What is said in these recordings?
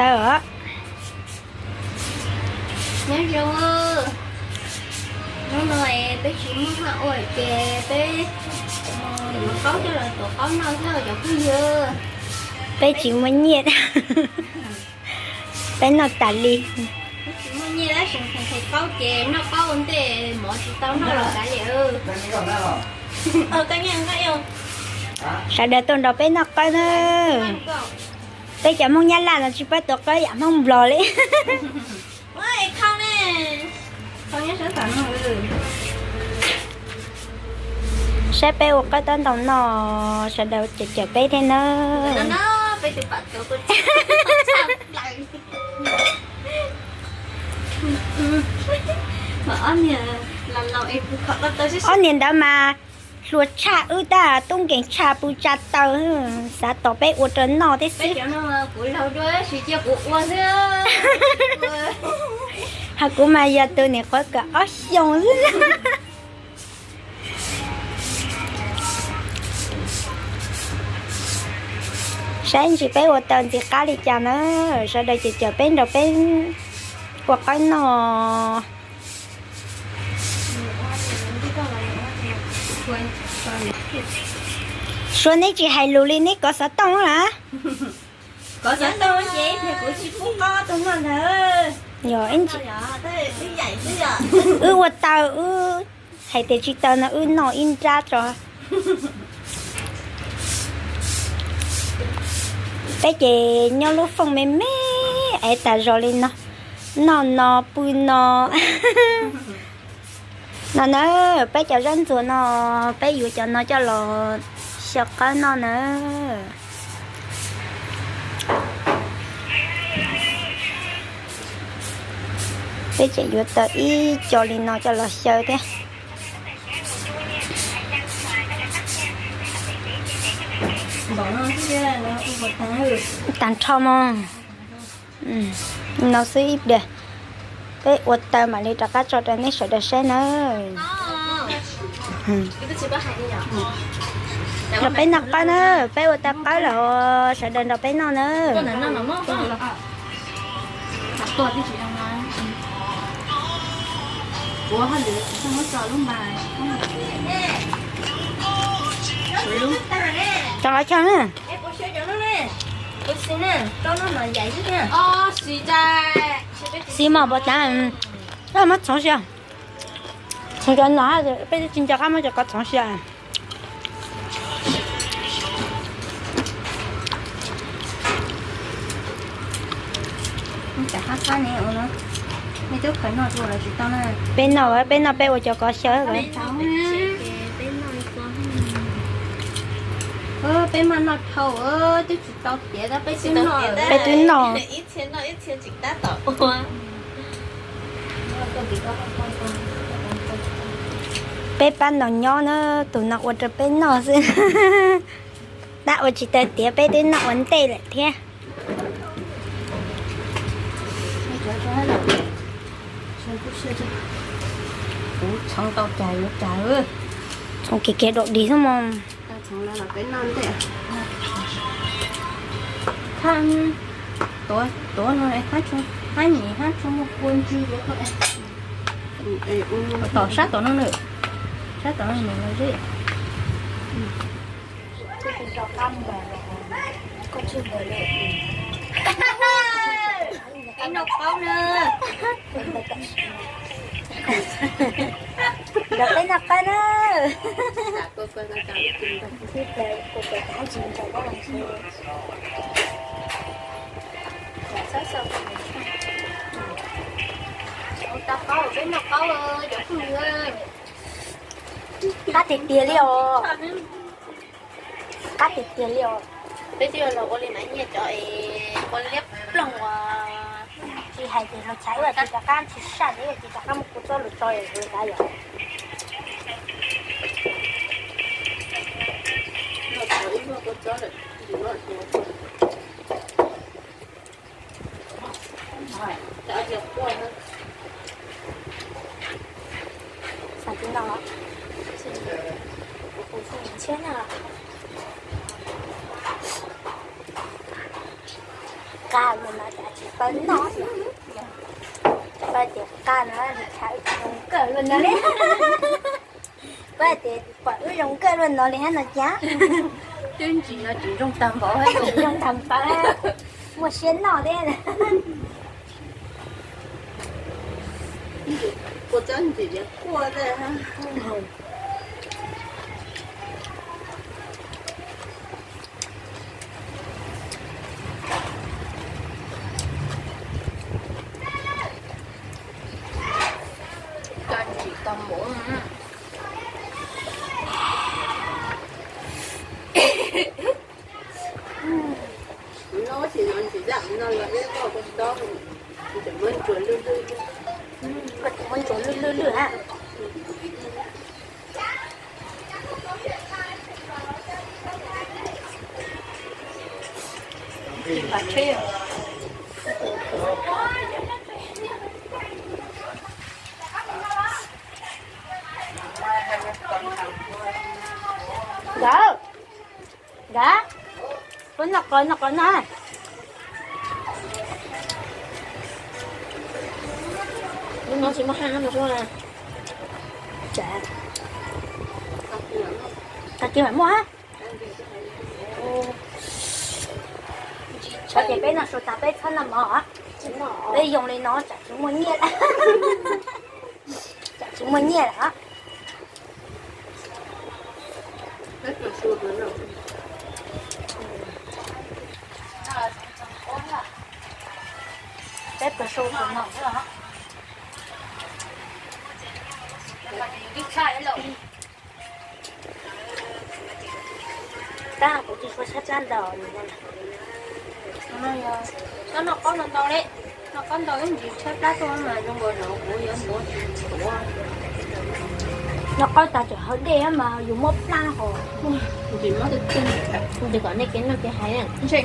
Os. Nyob zoo, hnub no peb tsis muaj haj ua ces peb mus qaub coj los tuav qaub noj thiab cov phooj ywg. Peb tsis muaj nyiaj, peb noj tas li. Tsis muaj nyiaj tab sis nqhis qaub ces noj qaub ua ntej, mov tsis tau noj los kav liam. Sawv daws tuaj nrog peb noj qaub na. Peb cov Hmoob Nyab Laj no tsis paub tuav qaub yam Hmoob Nplog li. Saib peb ua qaub taub ntoo noj, sawv daws cawm cawm peb thiab nawb. Ob niag ntawd mas hluas tshaj wb tab, tub nkeeg tshaj pw tsa taw, xav tos peb ua rau noj thiab xwb. Hos kuv mas yog tus niam qhuav kawm ob xyoos xwb. Saib ntsis peb ua tau ntxim qab li cas na, sawv daws cawm cawm peb nrog peb ua qaub noj. Suav neb tsis hais lus li, neb kov xov tooj lawm. Wb ua tau, wb hais tias tsis tau no wb noj ib nrab tso. Peb ces nyob lub fooj me me es tas zog li no, noj no pw no. No na, peb cov zaub ntxuag no, peb yuav cov no coj los xyaw qaub noj na. Peb tseem yuav tau ib co li no coj los xyaw thiab. Tag nrho mog. No xwb ib pliag, peb ua tau mam li rov qab tso rau nej sawv daws saib nawb. Nrog peb noj qaub na, peb ua tau qaub lawm, sawv daws nrog peb noj nawb. Tso qhov chaw na. Xis mos pos tav, muab txhoov si. Txhoov cov no, peb twb tsis nco qab muab cov ko txhoov si. Peb noj, peb noj peb ua cov ko xyaw. Peb maj noj dhau, twb tsis tau tiav tab peb twb noj. Peb pab noj nyob na, tus no ua rau peb noj xwb. Tab ua tsis tau tiav peb twb noj ua ntej lawm thiab. Txhoov kiag kiag dau dig xwb mog. Tuav no hab tsuas muaj kua ntswg. Tom sab tom no na, sab tom no zeb. Nrog peb noj qaub na. Qab tiag tiag li os. Qab tiag tiag li os. Peb twb yuav los ua li Maiv Nyiaj cov es ua liab ploog uas tsis hais tias luag chaiv ua tsis rov qab tsis saj li, tsis rov qab muab kua txob los tso es ua li ntawd yom. Xav tiv no, tiv no, qab mus Tsis paub noj, paub tias qab no thaum zoo nkauj luaj no li. Paub tias pom wb zoo nkauj luaj no li hab no cas. Twb ntsis no tsis zoo tag npaum, tsis zoo tag npaum, muaj siab noj thiab. Ua tsob ntsim quaj. Tsob ntsim tag npaum. Koj tsis muab ntsuas lwj lwj lwj lwj a. Nkawd, nkawd, koj noj qos, noj qos noj. Lub no tsis muaj haj no. Tag kis mam muaj hab. Txhob ces peb noj su tas peb txhob noj mov. Peb yoo li no tsam tsis muaj nyiaj lawm. Tsam tsis muaj nyiaj lawm. Peb pawg su no. Tab kuv tsis tshua tshaib plab ntau. Noj qaub ntau ntau li, noj qaub ntau ib ntsis tshaib plab tuaj mas zoo nkaus no kuv yuav ntuav tsis tuav. Noj qaub tas tseem haus dej mas yus muab plab hos. Ntsis kom nej kev noj kev hais. Ntshe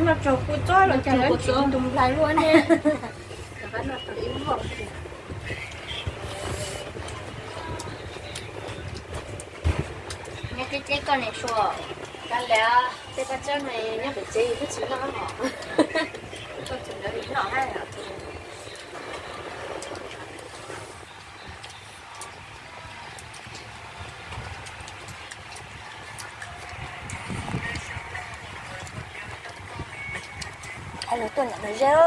noj tsaug kua txob los cas lawv tsis tus nplaig luaj ne. Nyob teb teb koj niam Suav, kav liam, tej paj tsawb no nyob pem tsev yus twb tsis noj hos. Koj tsis nrog noj hab. Hais lus tuaj niam lus zeb,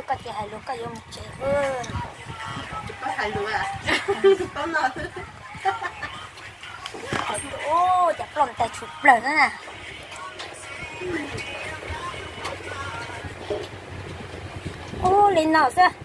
koj tsis hais lus koj yuav mus tsev. Hais lus, cas ploj ntais tshum plaws xwb na. Ub, li no xwb.